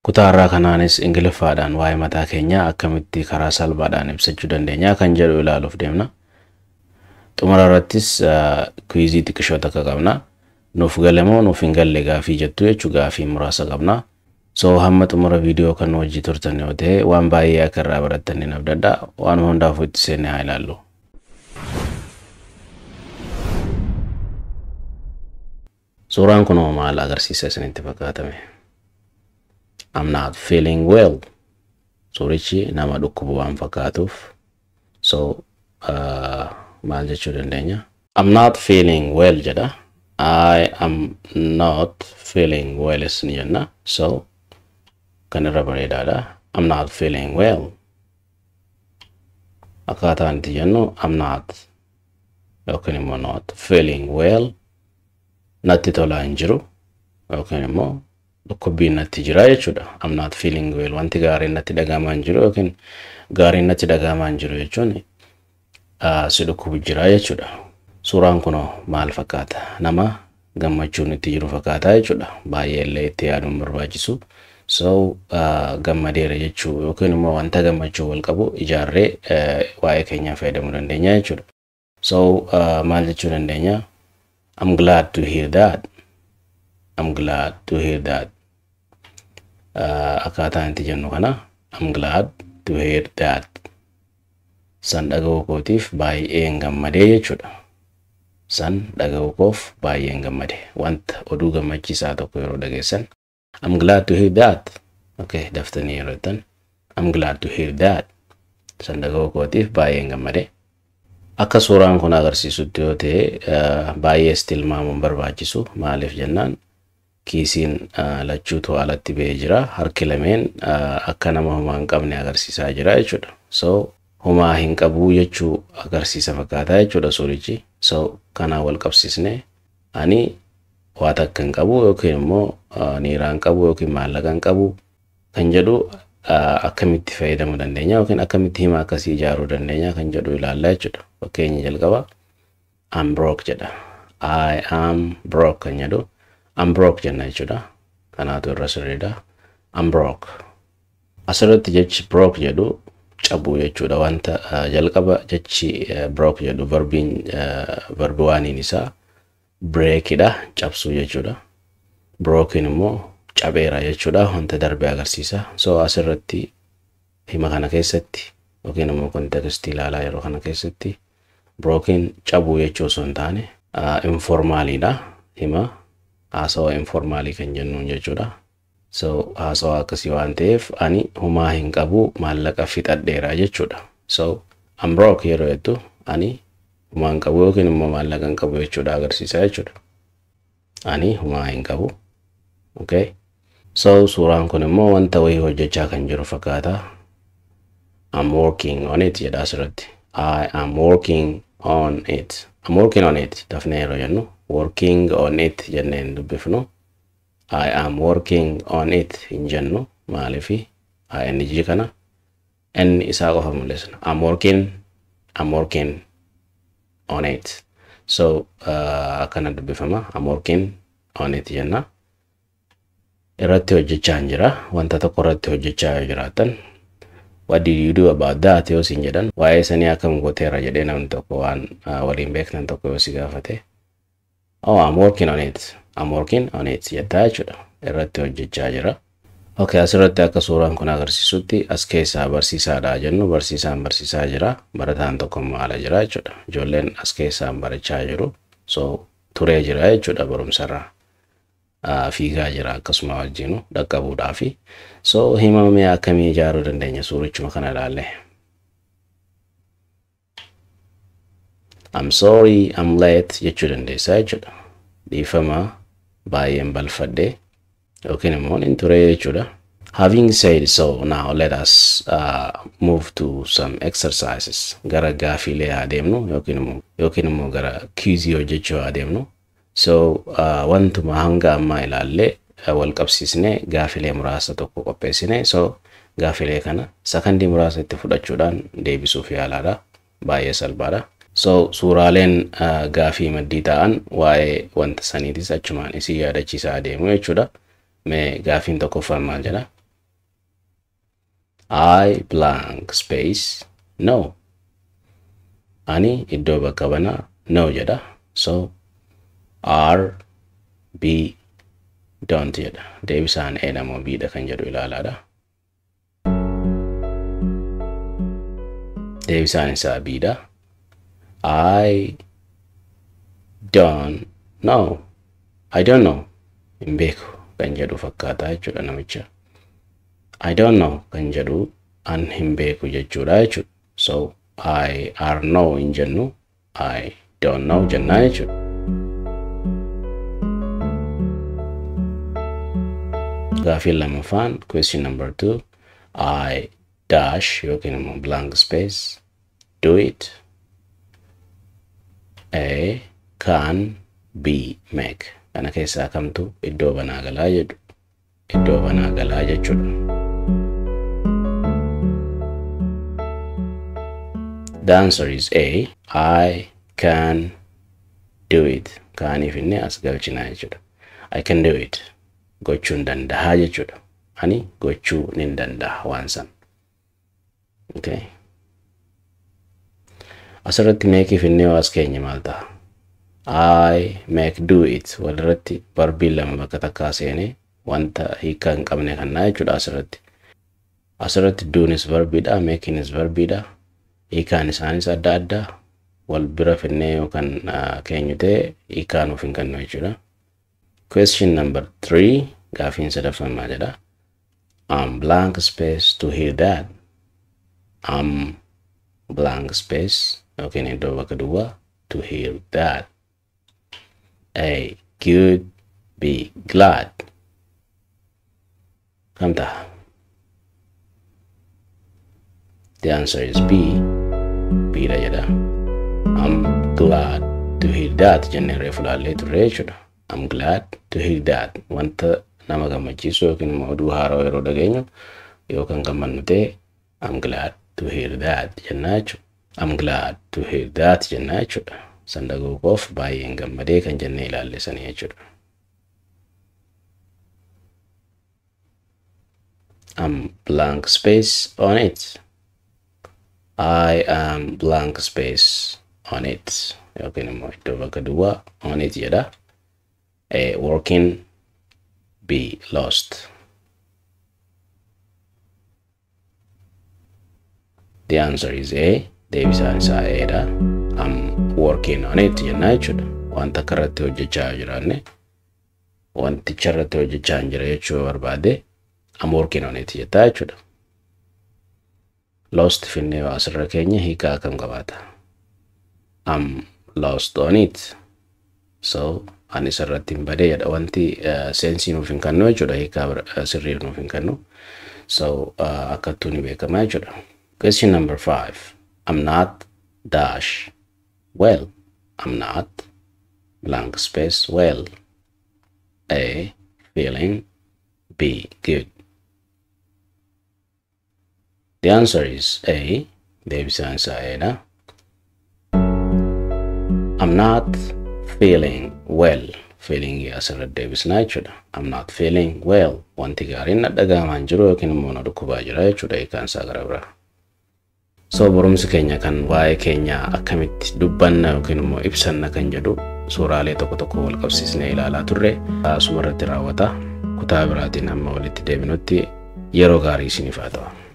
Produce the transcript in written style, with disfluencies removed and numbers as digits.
Kutaa irraa kanaanis Ingiliffaadhaan waa'ee mataa keenyaa akkamitti karaa salphaadhaan ibsachuu dandeenya kan jedhu ilaaluuf deemna. Xumura irrattis quiz xiqqishoo takka qabna. Nuuf gale moo nuuf hin galle gaafii jettu jechuu gaafii muraasa qabna. So hamma xumura viidiyoo kan hojii turtan yoo ta'e waan baay'ee akka irraa barattan ni abdadha. Waan hundaafuu itti seennee haa ilaallu. Suuraan kun maal agarsiisa isinitti fakkaatame? I'm not feeling well. Suurichi nama dhukkubu waan fakkaatuuf. So maal jechuu dandeenya? I'm not feeling well jedha. I am not feeling well isin jenna. So kan irra bareedaadha. I'm not feeling well. Akkaataan itti jennu I'm not yookiin immoo not feeling well natti tolaa hin jiru yookiin immoo dhukkubbiin natti jira jechuudha. I'm not feeling well. Wanti gaariin natti dhagahamaa hin jiru yookiin gaariin natti dhagahamaa hin jiru jechuun si dhukkubu jira jechuudha. Suuraan kunoo maal fakkaata? Nama gammachuun itti jiru fakkaata jechuudha. Baay'ee illee itti yaaduun barbaachisu. So gammadeera jechuu yookiin immoo wanta gammachuu wal qabu ijaarree waa'ee keenyaa fayyadamuu dandeenya jechuudha. So maal jechuu dandeenya? I'm glad to hear that. I'm glad to hear that. Akkaataan itti jennu kana I'm glad to hear that. San dhaga'uu kootiif baay'een gammadee jechuudha. San dhaga'uu koof baay'een gammade. Wanta oduu gammachiisaa tokko yeroo dhageessan I'm glad to hear that. Okay, daftanii yeroo jettan I'm glad to hear that. San dhaga'uu kootiif baay'een gammade. Akka suuraan kun agarsiisutti yoo ta'e baay'ees tilmaamuun barbaachisu maaliif jennaan kiisiin lachuutu alatti ba'ee jira. Harki lameen akka nama homaa hin qabne agarsiisaa jira jechuudha. So homaa hin qabu jechuu agarsiisa fakkaataa jechuudha suurichi. So kanaan wal qabsiisne ani waa takka hin qabu yookiin immoo niiraa hin qabu yookiin maallaqa hin qabu kan jedhu akkamitti fayyadamuu dandeenya yookiin akkamitti hima akkasii ijaaruu dandeenya kan jedhu ilaalla jechuudha. Fakkeenya jalqaba I'm broke jedha. I am broke kan jedhu I'm broke jenna jechuudha. Kanaatu irra sirriidha. I'm broke. Asirratti jechi broke jedhu cabuu jechuudha. Wanta jalqaba jechi broke jedhu verbiin verbi waaniin isaa breakidha, cabsuu jechuudha. Broken immoo cabeera jechuudha. Wanta darbe agarsiisa. So asirratti hima kana keessatti yookiin immoo kontekstii ilaalaa yeroo kana keessatti broken cabuu jechuu osoo hin taane informaaliidha. Hima haasawaa informaalii kan jennuun jechuudha. So haasawaa akkasii waan ta'eef ani homaa hin qabu maallaqa fixadheera jechuudha. So I'm broke yeroo jettu ani homaa hin qabu yookiin immoo maallaqa hin qabu jechuudha agarsiisa jechuudha. Ani homaa hin qabu. Okay. So suuraan kun immoo wanta wayii hojjechaa kan jiru fakkaata. I'm working on it jedha asirratti. I am working on it. I'm working on it. Dafnee yeroo jennu working on it jennee hin dubbifnu. I am working on it hin jennu maaliifi ing kana n isaa qofa mul'isna. I'm working on it. So akkana dubbifama. I'm working on it jenna. Irratti hojjechaa hin jira. Wanta tokko irratti hojjechaa yoo jiraatan what did you do about that yoo siin jedhan waa'ee sanii akkam gooteera jedhee namni tokko waan waliin beektan tokko yoo si gaafate oh I'm working on it. I'm working on it jettaa jechuudha. Irratti hojjechaa jira. Okay, asirratti akka suuraan kun agarsiisutti as keessaa barsiisaadha jennu barsiisaan barsiisaa jira. Barataan tokko immoo ala jira jechuudha. Ijoolleen as keessaan barachaa jiru. So turee jira jechuudha barumsarraa. Fiigaa jira akkasuma wajjinu dhaqqabuudhaafi. So hima mee akkamii ijaaruu dandeenya suurichuma kana ilaalle. I'm sorry I'm late jechuu dandeessa jechuudha. Dhiifama baay'een balfadhe yookiin immoo hin ture jechuudha. Having said so, now let us move to some exercises. Gara gaafiilee haa deemnu yookiin immoo gara quiz hojjechuu haa deemnu. So wantuma hanga ammaa ilaallee wal qabsiisnee gaafilee muraasa tokko qopheessine. So gaafilee kana sakandii muraasa itti fudhachuudhaan deebisuuf yaalaadha. Baay'ee salphaadha. So suuraaleen gaafii maddii ta'an waa'ee wanta saniitis achumaan isin yaadachiisaa adeemu jechuudha. Mee gaafiin tokkoffaan maal jedha? I blank space no. Ani iddoo bakka banaa no jedha. So R B don't jedha. Deebisaan A moo B dha kan jedhu ilaalaadha. Deebisaan isaa B dha. I don't know. I don't know. Hin beeku kan jedhu fakkaata jechuudha namicha. I don't know kan jedhu an hin beeku jechuudha jechuudha. So I are no hin jennu, I don't know jennaa jechuudha. Gaafiin lammaffaan, question number 2, I dash yookiin immoo blank space do it. A can, B make. Kana keessaa kamtu iddoo banaa galaa jedhu, iddoo banaa galaa jechuudha. The answer is A. I can do it. Kaaniif inni as galchinaa jechuudha. I can do it. Gochuun danda'a jechuudha. Ani gochuu nin danda'a waan san. Okay. Asirratti meekiif inni yoo as keenye maal ta'a? I make do it. Walirratti barbiin lama bakka takkaa seenee wanta hiika hin qabne kannaa jechuudha asirratti. Asirratti doonis verbiidha, makiinis verbiidha. Hiikaan isaanis adda adda. Wal bira finnee yookaan keenyu ta'e hiikaa nuuf hin kennu jechuudha. Question number 3, gaafiin sadaffaan maal jedha? I'm blank space to hear that. I'm blank space yookiin iddoo bakka duwwaa to hear that. A good, B glad. Kam ta'a? The answer is B. B dha jedha. I'm glad to hear that jennee reefu ilaallee turre jechuudha. I'm glad to hear that. Wanta nama gammachiisu yookiin immoo oduu haaraa yeroo dhageenyu yookaan gammannu ta'e I'm glad to hear that jennaa jechuudha. I'm glad to hear that jennaa jechuudha. San dhaga'uu koof baay'een gammadee kan jennee ilaalle sanii jechuudha. I'm blank space on it. I am blank space on it. Yookiin immoo iddoo bakka duwwaa on it jedha. A working, B lost. The answer is A. Deebisaan isaa A dha. I'm working on it jennaa jechuudha. Wanta akka irratti hojjechaa jiraanne wanticha irratti hojjechaa hin jira jechuu barbaade I'm working on it jettaa jechuudha. Lost finnee asirra keenya hiikaa akkam qabaata? I'm lost on it. So ani isarratti hin badee jedha. Wanti seensii nuuf hin kennu jechuudha. Hiikaa sirrii nuuf hin kennu. So akkattuu ni beekama jechuudha. Question number 5. I'm not dash well. I'm not blank space well. A feeling, B good. The answer is A. Deebisaan isaa A dha. I'm not feeling well. Feeling asirra deebisnaa jechuudha. I'm not feeling well. Wanti gaariin na dhaga'amaa hin jiru yookiin immoo na dhukkubaa jira jechuudha hiikaan isaa gara biraa. So barumsi keenya kan waa'ee keenya akkamitti dubbanna yookiin immoo ibsanna kan jedhu suuraalee tokko tokko wal qabsiisnee ilaalaa turre asuma irratti raawwata. Kutaa biraatiin hamma walitti deebinutti yeroo gaarii isiniif haa ta'u.